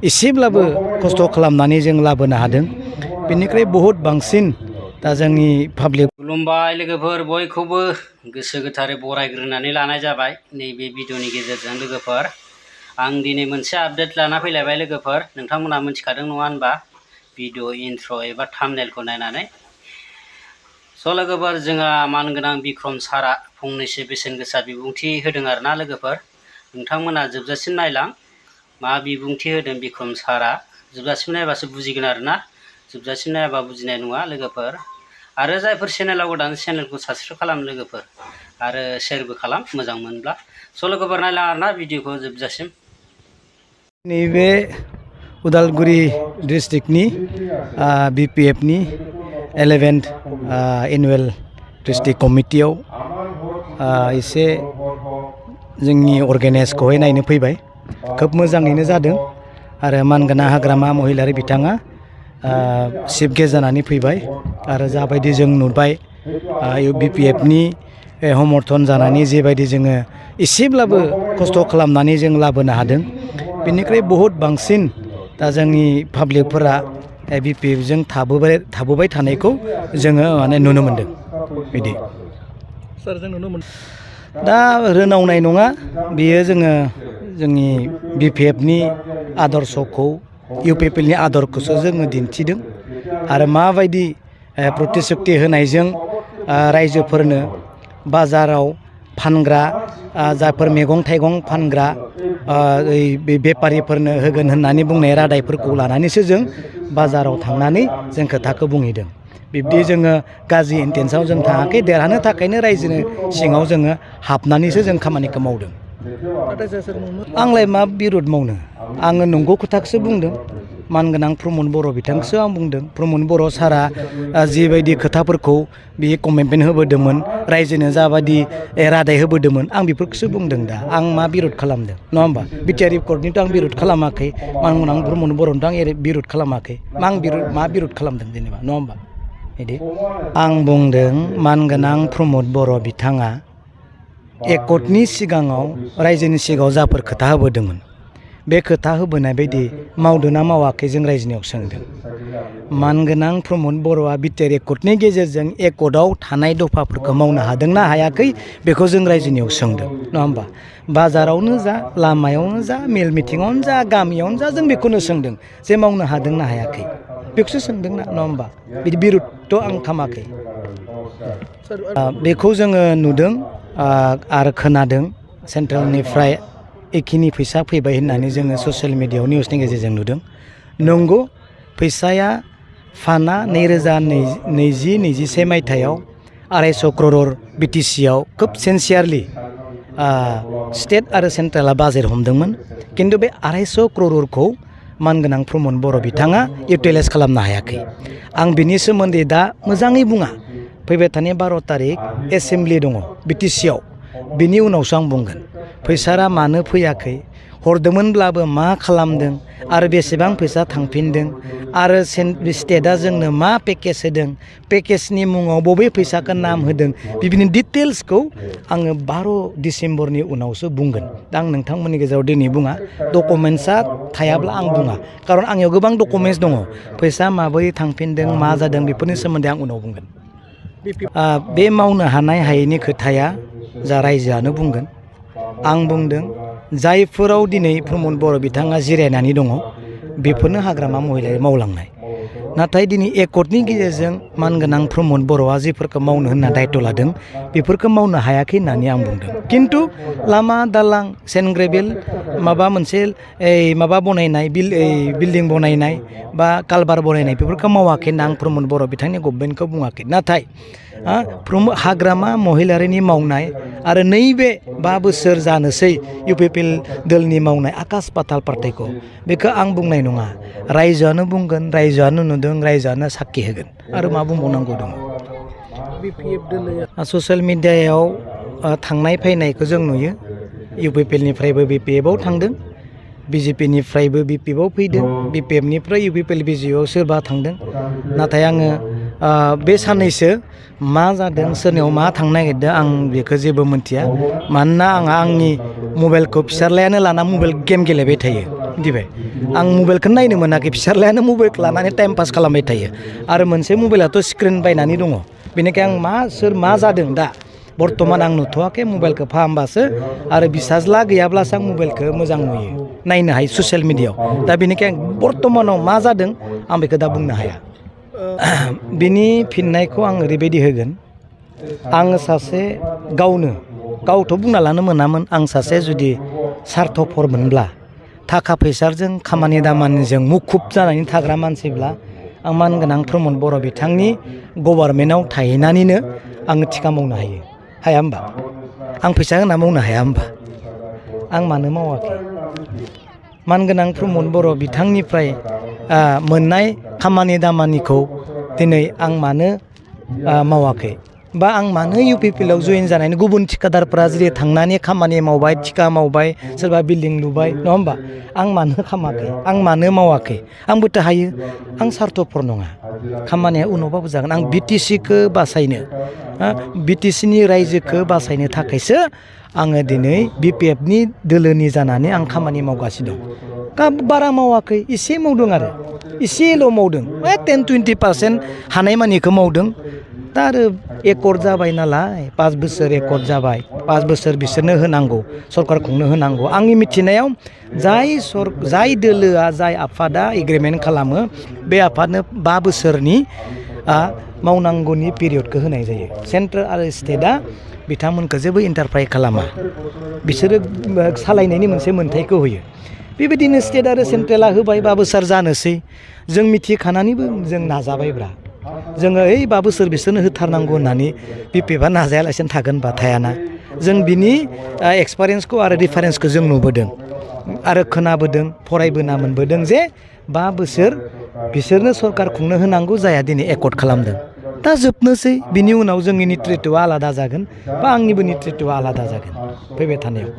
एसेब्लाबो खस्थ' खालामनानै जों लाबोनो हादों बेनिख्रुइ बहुत बांसिन दा जोंनि पाब्लिक खुलुमबाय लोगोफोर बयखौबो गोसो गोथारै बरायग्रोनानै लानाय जाबाय नैबे भिडिअनि गेजेरजों लोगोफोर आं दिनै मोनसे आपडेट लाना फैलायबाय लोगोफोर नोंथांमोना मिथिखादों नङा होनबा भिडिअ इन्ट्र एबा थाम्बनेलखौ नायनानै स' लोगोफोर जोंहा मानगोनां बिक्रम सारा फंनैसो बेसेन गोसा बिबुंथि होदों आरोना लोगोफोर नोंथांमोना जोबजासिम नायलां मा बिबुंथि होदों बिक्रम सारा जोबजासिम नायबासो बुजिगोन आरोना जोबजासिम नायाबा बुजिनाय नङा लोगोफोर आरो जायफोर चेनेलाव गोदान चेनेलखौ साबस्क्राइब खालाम लोगोफोर आरो शेयारबो खालाम मोजां मोनब्ला स' लोगोफोर नायलां आरोना भिडिअखौ जोबजासिम नैबे उदालगुरि डिस्ट्रिक्टनि बिपिएफनि 11th एनुवेल डिस्ट्रिक्ट कमिटियाव एसे जोंनि अर्गेनाइजखौहाय नायनो फैबाय खोब मोजाङैनो जादों आरो मानगोनां हाग्रामा महिलारि बिथाङा चिफ गेस्ट जानानै फैबाय आरो जाबायदि जों नुबाय बिपिएफनि समर्थन जानानै जेबायदि जोङो एसेब्लाबो खस्थ' खालामनानै जों लाबोनो हादों बेनिख्रुइ बहुत बांसिन दा जोंनि पाब्लिकफोरा बिपिएफजों थाबोबाय थानायखौ जोङो माने नुनो मोनदों बिदि सार जों नुनो मोनदों दा रोनावनाय नङा बेयो जोङो जोंनि बिपिएफनि आदर्शखौ इउपिपिएलनि आदर्शखौसो जोङो दिन्थिदों आरो माबायदि प्रतिश्रुति होनायजों रायजोफोरनो बाजाराव फानग्रा जायफोर मैगं थाइगं फानग्रा बेफारिफोरनो होगोन होननानै बुंनाय रादायफोरखौ लानानैसो जों बाजाराव थांनानै जों खोथाखौ बुंहैदों बिब्दि जोङो गाज्रि इन्टेन्सनाव जों थाङाखै देरहानो थाखायनो रायजोनि सिङाव जोङो हाबनानैसो जों खामानिखौ मावदों आंलाय मा बिरोध मावनो आङो नंगौ खोथाखौसो बुंदों मानगोनां प्रमद बर' बिथांखौसो आं बुंदों प्रमद बर' सारा जिबायदि खोथाफोरखौ बियो कमिटमेन्ट होबोदोंमोन रायजोनो जाबायदि रादाय होबोदोंमोन आं बेफोरखौसो बुंदों दा आं मा बिरोध खालामदों नङा होमबा बिटिआर कर्टनिथ' आं बिरोध खालामाखै मानगोनां प्रमद बर'निथ' आं बिरोध खालामाखै मा बिरोध खालामदों जेनेबा नङा होमबा बिदि आं बुंदों मानगोनां प्रमद बर' बिथाङा एकर्टनि सिगाङाव रायजोनि सिगाङाव जाफोर खोथा होबोदोंमोन बे खोथा होबोनाय बायदि मावदों ना मावाखै जों रायजोनियाव सोंदों मानगोनां प्रमद बर'आ बिटिआर एकर्टनि गेजेरजों एकर्टआव थानाय दफाफोरखौ मावनो हादोंना हायाखै बेखौ जों रायजोनियाव सोंदों नङा होमबा बाजारावनो जा लामायावनो जा मेल मिटिङावनो जा गामियावनो जा जों बेखौनो सोंदों जे मावनो हादोंना हायाखै बेखौसो सोंदोंना नङा होमबा बिदि बिरोधथ' आं खालामाखै बेखौ जोङो नुदों आरो खोनादों सेन्ट्रेलनिफ्राय एखिनि फैसा फैबाय होननानै जोङो ससियेल मिडियायाव निउसनि गेजेरजों नुदों नंगौ फैसाया फान्डआ 2020-21 मायथाइयाव 250 crore बिटिसिआव खोब सिनसियारलि स्टेट आरो सेन्ट्रेला बाजेट हमदोंमोन खिन्थु बे 250 crore मानगोनां प्रमद बर' बिथाङा इउटिलाइज खालामनो हायाखै आं बिनि सोमोन्दै दा मोजाङै बुङा फैबाय थानाय 12 तारिख एसेम्बलि दङ बिटिसिआव बिनि उनावसो आं बुंगोन फैसाया मानो फैयाखै हरदोंमोनब्लाबो मा खालामदों आरो बेसेबां फैसा थांफिनदों आरो स्टेटआ जोंनो मा पेकेज होदों पेकेजनि मुङाव बबे फैसाखौ नाम होदों बिदिनो डिटेल्सखौ आङो 12 डिसेम्बरनि उनावसो बुंगोन दा आं नोंथांमोननि गेजेराव दिनै बुङा डकुमेन्टसा थायाब्ला आं बुङा खारन आंनियाव गोबां डकुमेन्टस दङ फैसा माबोरै थांफिनदों मा जादों बेफोरनि सोमोन्दै आं उनाव बुंगोन बे मावनो हानाय हायैनि खोथाया जा रायजोआनो बुंगोन आं बुंदों जायफोराव दिनै प्रमद बर' बिथाङा जिरायनानै दङ बेफोरनो हाग्रामा महिलारि मावलांनाय नाथाय दिनै एकर्टनि गेजेरजों मानगोनां प्रमद बर'आ जिफोरखौ मावनो होनना दायित्व लादों बेफोरखौ मावनो हायाखै होननानै आं बुंदों खिन्थु लामा दालां सेन्ट ग्रेभेल माबा मोनसे माबा बनायनाय बिल्डिं बनायनाय बा कालभार बनायनाय बेफोरखौ मावाखै होनना आं प्रमद बर' बिथांनि गभर्नमेन्टखौ बुङाखै नाथाय हाग्रामा महिलारिनि मावनाय आरो नैबे 5 बोसोर जानोसै इउपिपिएल दोलनि मावनाय आकाश पाताल पार्टिखौ बेखौ आं बुंनाय नङा रायजोआनो बुंगोन रायजोआनो नुदों रायजोआनो साखि होगोन आरो मा बुंबावनांगौ दङ ससियेल मिडियायाव थांनाय फैनायखौ जों नुयो इउपिपिएलनिफ्रायबो बिपिएफआव थांदों बिजेपिनिफ्रायबो बिपिएफआव फैदों बिपिएफनिफ्राय इउपिपिएल बिजेपिआव सोरबा थांदों नाथाय आङो बे साननैसो मा जादों सोरनियाव मा थांनो नागिरदों आं बेखौ जेबो मोनथिया मानोना आंहा आंनि मबाइलखौ फिसाज्लायानो लाना मबाइल गेम गेलेबाय थायो मिथिबाय आं मबाइलखौ नायनो मोनाखै फिसाज्लायानो मबाइलखौ लानानै टाइम पास खालामबाय थायो आरो मोनसे मबाइलाथ' स्क्रिन बायनानै दङ बेनिखायनो आं सोर मा जादों दा बर्थमान आं नुथ'वाखै मबाइलखौ फाहामबासो आरो फिसाज्ला गैयाब्लासो आं मबाइलखौ मोजां नुयो नायनो हायो ससियेल मिडियायाव दा बेनिखायनो बर्थमानाव मा जादों आं बेखौ दा बुंनो हाया बिनि फिननायखौ आं ओरैबायदि होगोन आङो सासे गावथ' बुंना लानो मोनामोन आं सासे जुदि सार्थफरमोनब्ला थाखा फैसाजों खामानि दामानिजों मुखुब जानानै थाग्रा मानसिब्ला आं मानगोनां प्रमद बर' बिथांनि गभर्नमेन्टआव थाहैनानैनो आङो थिखा मावनो हाया होमबा आं फैसा होना मावनो हाया होमबा आं मानो मावाखै मानगोनां प्रमद बर' बिथांनिफ्राय मोननाय खामानि दामानिखौ दिनै आं मानो मावाखै बा आं मानो UPPL आव जयेन जानानै गुबुन थिखादारफ्रा जेरै थांनानै खामानि मावबाय थिखा मावबाय सोरबा बिल्डिं लुबाय नङा होमबा आं मानो खामाखै आं मानो मावाखै आंबोथ' हायो आं सार्थफर नङा खामानिया उनावबाबो जागोन आं BTCखौ बासायनो BTCनि रायजोखौ बासायनो थाखायसो आङो दिनै BPFनि दोलोनि जानानै आं खामानि मावगासिनो दं बारा मावाखै एसे मावदों आरो एसेल' मावदों 10-20% हानायमानिखौ मावदों दा आरो एकर्ड जाबाय नालाय 5 बोसोर एकर्ड जाबाय 5 बोसोर बिसोरनो होनांगौ सरकारखौनो होनांगौ आंनि मिथिनायाव जाय दोलोआ जाय आफादा एग्रिमेन्ट खालामो बे आफादनो 5 बोसोरनि मावनांगौनि पिरियडखौ होनाय जायो सेन्ट्रेल आरो स्टेटआ बिथांमोनखौ जेबो इन्टारफाय खालामा बिसोरो सालायनायनि मोनसे मोन्थायखौ होयो बेबायदिनो स्टेट आरो सेन्ट्रेला होबाय 5 बोसोर जानोसै जों मिथिखानानैबो जों नाजाबायब्रा जोङो 5 बोसोर बिसोरनो होथारनांगौ होननानै BPFआ नाजायालासिनो थागोनबा थायाना जों बिनि एक्सपिरियेन्सखौ आरो रिफारेन्सखौ जों नुबोदों आरो खोनाबोदों फरायबोना मोनबोदों जे 5 बोसोर बिसोरनो सरकार खुंनो होनांगौ जाया दिनै एकर्ड खालामदों दा जोबनोसै बिनि उनाव जोंनि नेतृत्वआ आलादा जागोन बा आंनिबो नेतृत्वआ आलादा जागोन फैबाय थानायाव